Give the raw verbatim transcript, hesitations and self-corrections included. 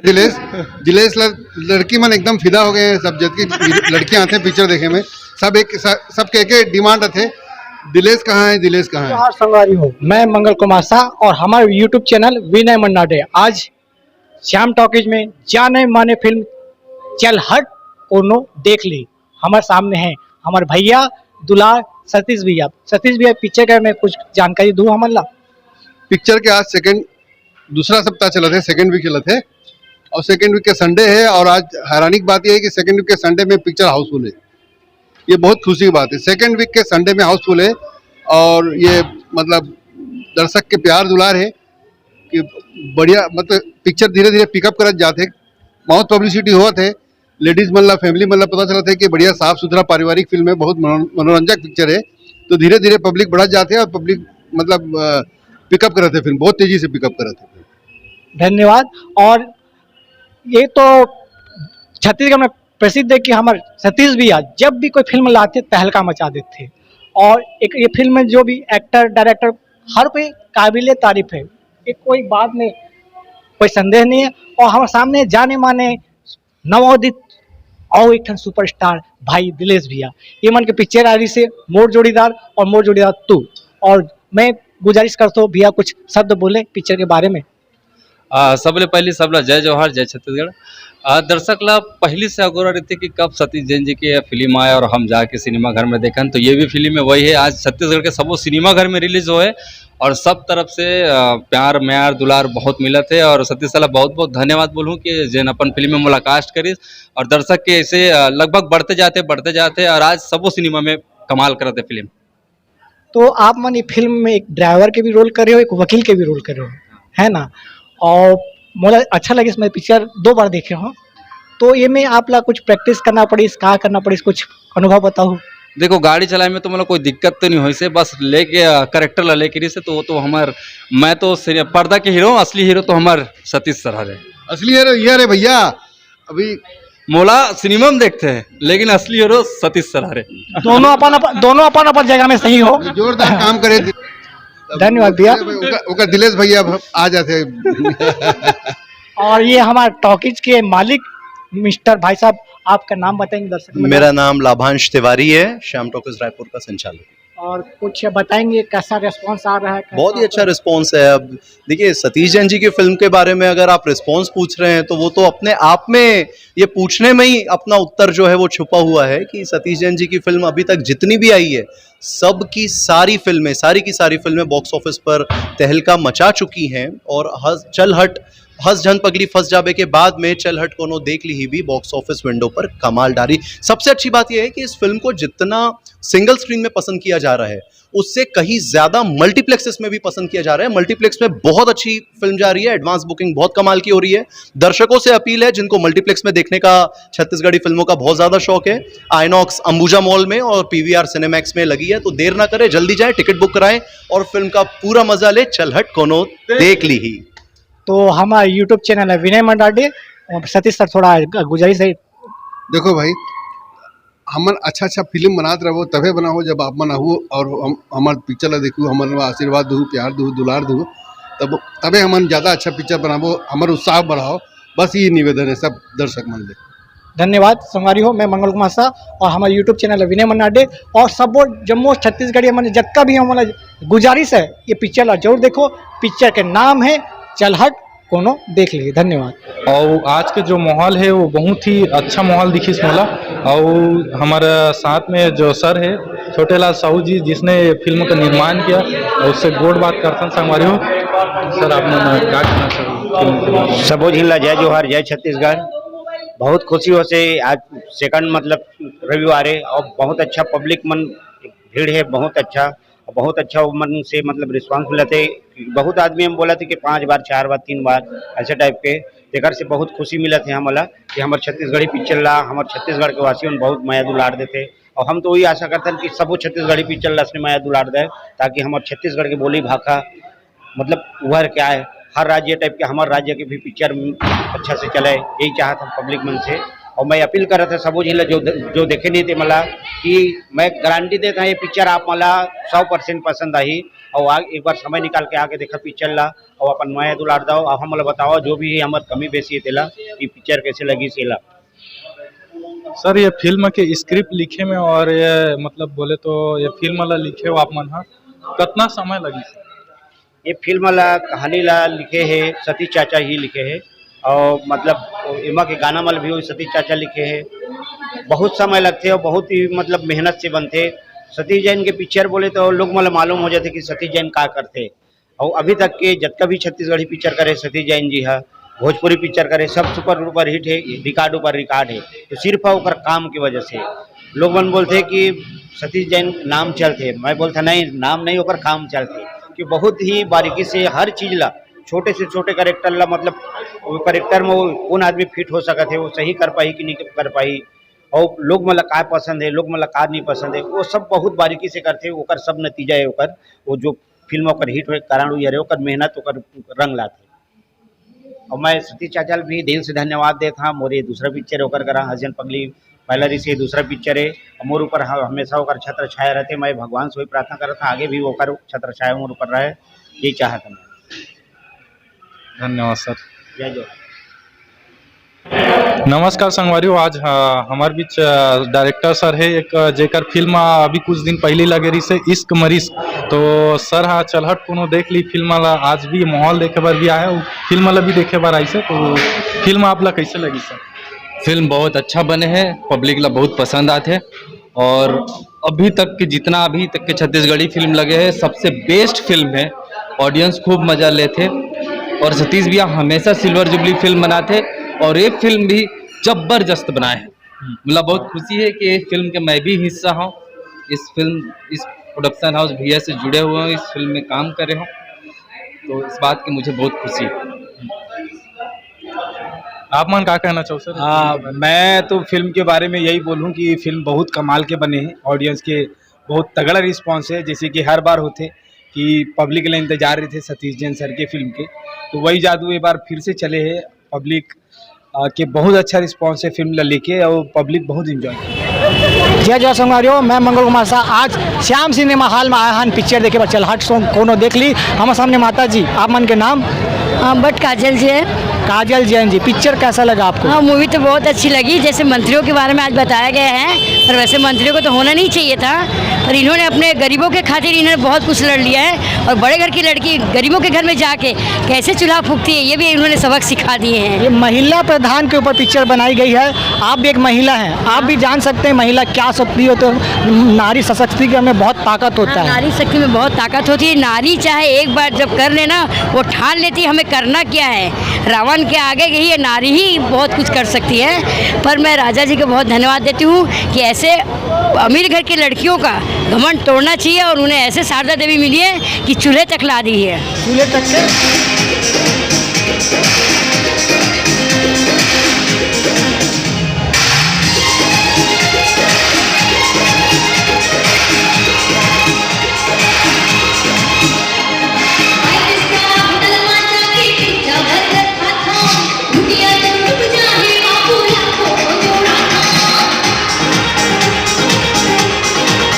दिलेश, दिलेश ला लड़की मन एकदम फिदा हो गए हैं सब, जबकि लड़कियां आते हैं पिक्चर देखे में, सब एक स-, सबके एक डिमांड आते, दिलेश कहाँ है, दिलेश कहाँ है? जोहार संगवारी हो, मैं मंगल कुमार शाह और हमारे YouTube चैनल विनय मन्नाडे। आज श्याम टॉकीज में जाने माने फिल्म चल हट कोनो देख ली। हमारे सामने है हमारे भैया दुलार सतीश भैया। सतीश भैया, पिक्चर के में कुछ जानकारी दू हमन ला। पिक्चर के आज सेकंड, दूसरा सप्ताह चलत है, सेकंड वीक चलत है। और सेकंड वीक के संडे है, और आज हैरानी की बात यह है कि सेकंड वीक के संडे में पिक्चर हाउसफुल है। ये बहुत खुशी की बात है, सेकंड वीक के संडे में हाउसफुल है। और ये, मतलब, दर्शक के प्यार दुलार है कि बढ़िया, मतलब, पिक्चर धीरे धीरे पिकअप करत जाते। बहुत पब्लिसिटी होत है, लेडीज मन ला, फैमिली मन ला पता चलत है कि बढ़िया साफ सुथरा पारिवारिक फिल्म है, बहुत मनो-, मनोरंजक पिक्चर है। तो धीरे धीरे पब्लिक बढ़त जाते हैं और पब्लिक, मतलब, पिकअप करत है फिल्म, बहुत तेजी से पिकअप करत है। धन्यवाद। और ये तो छत्तीसगढ़ में प्रसिद्ध है कि हमारे सतीश भैया जब भी कोई फिल्म लाते, तहलका मचा देते। और एक ये फिल्म में जो भी एक्टर, डायरेक्टर, हर कोई काबिल तारीफ है, ये कोई बात में कोई संदेह नहीं है। और हमारे सामने जाने माने नवोदित और एक ठन सुपरस्टार भाई दिलेश भैया, ये मन के पिक्चर आ रही से मोर जोड़ीदार और मोर जोड़ीदार तू। और मैं गुजारिश करता हूँ भैया कुछ शब्द बोले पिक्चर के बारे में। आ, सबले पहली सबला जय जोहार, जय छत्तीसगढ़। आ, दर्शक ला पहली से अगोरा रहते कि कब सतीश जैन जी के ये फिल्म आए और हम जाके सिनेमा घर में देखन, तो ये भी फिल्म में वही है। आज छत्तीसगढ़ के सबो सिनेमा घर में रिलीज होए और सब तरफ से, आ, प्यार, म्यार, दुलार बहुत मिलत है। और सतीश साला बहुत बहुत धन्यवाद बोलूँ कि जेन अपन फिल्म में मोला कास्ट करिस और दर्शक के ऐसे, आ, लगभग बढ़ते जाते, बढ़ते जाते और आज सबो सिनेमा में कमाल करत है फिल्म। तो आप मन ये फिल्म में एक ड्राइवर के भी रोल करे हो, एक वकील के भी रोल करे हो, है ना? और मोला अच्छा लगिस, मैं पिक्चर दो बार देखे हूँ। तो ये में आप ला कुछ प्रैक्टिस करना पड़िस, का करना पड़िस, कुछ अनुभव बताओ। देखो, गाड़ी चलाए में तो मतलब कोई दिक्कत तो नहीं होइस हे, बस लेके, अ, कैरेक्टर ला लेके रहिस हे, तो वो तो हमार, मैं तो सिर्फ पर्दा के हीरो हूँ, असली हीरो तो हमार सतीश सर हरे। असली हीरो ये रे भैया, अभी मोला सिनेमा में देखते हैं, लेकिन असली हीरो सतीश सर हरे। दोनों अपन अपन, दोनों अपन अपन जगह में सही हो। जोरदार काम करे। धन्यवाद भैया। अरे भाई, ओकर, ओकर दिलेश भैया अब आ जाते हैं। और ये हमारे टॉकीज के मालिक मिस्टर भाई साहब, आपका नाम बताएंगे दर्शक में? मेरा नाम लाभांश तिवारी है, श्याम टॉकीज रायपुर का संचालक। और कुछ बताएंगे कैसा रिस्पॉन्स आ रहा है, कैसा बहुत ही अच्छा आपका रिस्पॉन्स है। अब देखिए, सतीश जैन जी की फिल्म के बारे में अगर आप रिस्पॉन्स पूछ रहे हैं, तो वो तो अपने आप में, ये पूछने में ही अपना उत्तर जो है वो छुपा हुआ है कि सतीश जैन जी की फिल्म अभी तक जितनी भी आई है, सब की सारी फिल्में, सारी की सारी फिल्में बॉक्स ऑफिस पर तहलका मचा चुकी हैं। और हस, चल हट, हस झन पगली फंस जाबे के बाद में चल हट कोनो देख ली ही भी बॉक्स ऑफिस विंडो पर कमाल डारी। सबसे अच्छी बात यह है कि इस फिल्म को जितना सिंगल स्क्रीन में पसंद किया जा रहा है, उससे कहीं ज्यादा मल्टीप्लेक्सेस में भी पसंद किया जा रहा है। मल्टीप्लेक्स में बहुत अच्छी फिल्म जा रही है, एडवांस बुकिंग बहुत कमाल की हो रही है। दर्शकों से अपील है, जिनको मल्टीप्लेक्स में देखने का, छत्तीसगढ़ी फिल्मों का बहुत ज्यादा शौक है, आइनॉक्स अंबुजा मॉल में और पीवीआर सिनेमैक्स में लगी है, तो देर ना करें, जल्दी जाएं, टिकट बुक कराएं और फिल्म का पूरा मजा लें। चल हट कोनो देख ली ही। तो हमारा यूट्यूब चैनल है विनय मंडाडे। और सतीश सर, थोड़ा गुजारिश है। देखो भाई, हमन अच्छा अच्छा फिल्म बनात रहबो, तभे बनाओ जब आप मन आहू और हम, हमार पिक्चर ला देखू, हमन ला आशीर्वाद दू, प्यार दू, दुलार दू, तब, तबे हमन ज्यादा अच्छा पिक्चर बनाबो, हमर उत्साह बढ़ाओ। बस ये निवेदन है सब दर्शक मन ले। धन्यवाद संगवारी हो, मैं मंगल कुमार शाह और हमारे यूट्यूब चैनल है विनय मन्नाडे। और सब जम्मो छत्तीसगढ़िया मन जतका भी हमारा गुजारिश है, ये पिक्चर ला जरूर देखो। पिक्चर के नाम है चल हट कोनो देख ली। धन्यवाद। और आज के जो माहौल है वो बहुत ही अच्छा माहौल दिखिस मोला। और हमारे साथ में जो सर है छोटे लाल साहू जी, जिसने ये फिल्म का निर्माण किया, और उससे गोड बात करथन संगवारी हो। सर, आप मन का कहना चाहोगे फिल्म के बारे में? सबो झिन ला जय जोहार, जय छत्तीसगढ़। बहुत खुशी हो से आज सेकंड मतलब रविवार है और बहुत अच्छा पब्लिक मन भीड़ है, बहुत अच्छा, बहुत अच्छा मन से मतलब रिस्पांस मिलत है। बहुत आदमी हम बोलत है कि पांच बार, चार बार, तीन बार ऐसे टाइप के, तेकर से बहुत खुशी मिलत है हमला कि हमर छत्तीसगढ़ी पिक्चर ला हमर छत्तीसगढ़ के वासी मन बहुत मया दुलार देथे। और हम तो वही आशा करथन कि सबो छत्तीसगढ़ी पिक्चर ला असने मया दुलार दे, ताकि हमर छत्तीसगढ़ के बोली भाखा मतलब उभर के आए, हर राज्य टाइप के हमर राज्य के भी पिक्चर अच्छा से चले, यही चाहत हम पब्लिक मन से। अउ मैं अपील करत हंव सबो झन ला, जो, जो देखे नहीं ते मन ला, कि मैं गारंटी देत हंव, ये पिक्चर आप मन ला सौ परसेंट पसंद आही। अउ आ, एक बार समय निकाल के आके देखा पिक्चर ला, अउ अपन मया दुलार दव, अउ हमन ला बतावा जो भी हे हमर कमी बेसी हे तेला, कि पिक्चर कैसे लगिस एला। सर, ये फिल्म के स्क्रिप्ट लिखे में और ये, मतलब, बोले तो ये फिल्म ला लिखे हो आप मन हा, कतना समय लगिस? ये फिल्म ला, कहानी ला लिखे हे सतीश चाचा ही लिखे हे, अउ, मतलब, एमा के गाना मन भी सतीश चाचा लिखे हे। बहुत समय लगथे अउ बहुत ही, मतलब, मेहनत से बनथे। सतीश जैन के पिक्चर बोले तो लोग मन ला मालूम हो जाथे कि सतीश जैन का करथे। अउ अभी तक के जतका भी छत्तीसगढ़ी पिक्चर करे सतीश जैन जी हा, भोजपुरी पिक्चर करे, सब सुपर डुपर हिट हे, रिकॉर्ड ऊपर रिकॉर्ड हे। तो सिर्फ ओकर काम की वजह से लोग मन बोलथे कि सतीश जैन नाम चलथे। मैं बोलथंव नहीं, नाम नहीं, ओकर काम चलथे, कि बहुत ही बारीकी से हर चीज ला, छोटे से छोटे कैरेक्टर ला, मतलब, वो कैरेक्टर में वो कौन आदमी फिट हो सकत हे, वो सही कर पाही कि नहीं कर पाही, अउ लोग मन ला का पसंद हे, लोग मन ला का नहीं पसंद हे, वो सब बहुत बारीकी से करथे। ओकर सब नतीजा हे ओकर, वो जो फिल्म ओकर हिट होए के कारण वो ये रहे, ओकर मेहनत, ओकर रंग लाथे। अउ मैं सतीश चाचा ल भी दिल से धन्यवाद देत हंव। मोर ये दूसरा पिक्चर हे ओकर करा, हसीन पगली पहला रिहिसे, दूसरा पिक्चर हे। अउ मोर ऊपर ह-, हमेशा ओकर छत्र छाया रहथे। मैं भगवान से वही प्रार्थना करत हंव, आगे भी ओकर छत्र छाया मोर ऊपर रहे, ये चाहत हंव मैं। धन्यवाद सर। जय जोहार। नमस्कार संगवारी हो, आज, अ, हमर बीच, अ, डायरेक्टर सर हे एक, अ, जेकर फिल्म, अ, अभी कुछ दिन पहले लगे रहिसे इश्क मरिश्क। तो सर हा चलहट कोनो देख ली फिल्म ला, आज भी माहौल देखे बर भी आए हे, फिल्म ला भी देखे बर आइसे। तो फिल्म आप ला कैसे लगी सर? फिल्म बहुत अच्छा बने हे, पब्लिक ला बहुत पसंद आथे। और अभी तक के जितना अभी तक के छत्तीसगढ़ी फिल्म लगे हे, सबसे बेस्ट फिल्म हे। ऑडियंस खूब मजा लेथे और सतीश भैया हमेशा सिल्वर जुबली फिल्म बनाथे और ये फिल्म भी जबरदस्त बनाए हे। मतलब बहुत खुशी हे कि इस फिल्म के मैं भी हिस्सा हूँ, इस फिल्म, इस प्रोडक्शन हाउस भैया से जुड़े हुए हूँ, इस फिल्म में काम करे हूँ, तो इस बात की मुझे बहुत खुशी हे। आप मन का कहना चाहो सर? हाँ, मैं तो फिल्म के बारे में यही बोलूँ कि फिल्म बहुत कमाल के बने हे, ऑडियंस के बहुत तगड़ा रिस्पॉन्स हे। जैसे कि हर बार होथे कि पब्लिक ला इंतजार रहिथे सतीश जैन सर के फिल्म के, तो वही जादू ये बार फिर से चले हे। पब्लिक, अ, के बहुत अच्छा रिस्पॉन्स हे फिल्म ला लेके, अउ पब्लिक बहुत एंजॉय करे। जय जोहार संगवारी हो, मैं मंगल कुमार शाह। आज श्याम सिनेमा हॉल में आए हन पिक्चर देखे बर चलहट सॉन्ग कोनो देख ली। हमर सामने माता जी, आप मन के नाम? हाँ, बट काजल जी हे। काजल जैन जी, पिक्चर कैसा लगा आपको? हाँ, मूवी तो बहुत अच्छी लगी। जैसे मंत्रियों के बारे में आज बताया गया है, पर वैसे मंत्रियों को तो होना नहीं चाहिए था, पर इन्होंने अपने गरीबों के खातिर इन्होंने बहुत कुछ लड़ लिया है। और बड़े घर की लड़की गरीबों के घर में जाके कैसे चूल्हा फूकती है, ये भी इन्होंने सबक सिखा दिए हैं। ये महिला प्रधान के ऊपर पिक्चर बनाई गई है, आप भी एक महिला हैं, आप भी जान सकते हैं महिला क्या शक्ति होती है। नारी सशक्तिकरण में बहुत ताकत होता हाँ, है। नारी शक्ति में बहुत ताकत होती है। नारी चाहे एक बार जब कर ले ना, वो ठान लेती है हमें करना क्या है। रावण के आगे ही ये नारी ही बहुत कुछ कर सकती है। पर मैं राजा जी को बहुत धन्यवाद देती हूँ कि ऐसे अमीर घर की लड़कियों का घमंड तोड़ना चाहिए और उन्हें ऐसे शारदा देवी मिली है कि चूल्हे तक ला दी है। चूल्हे तक से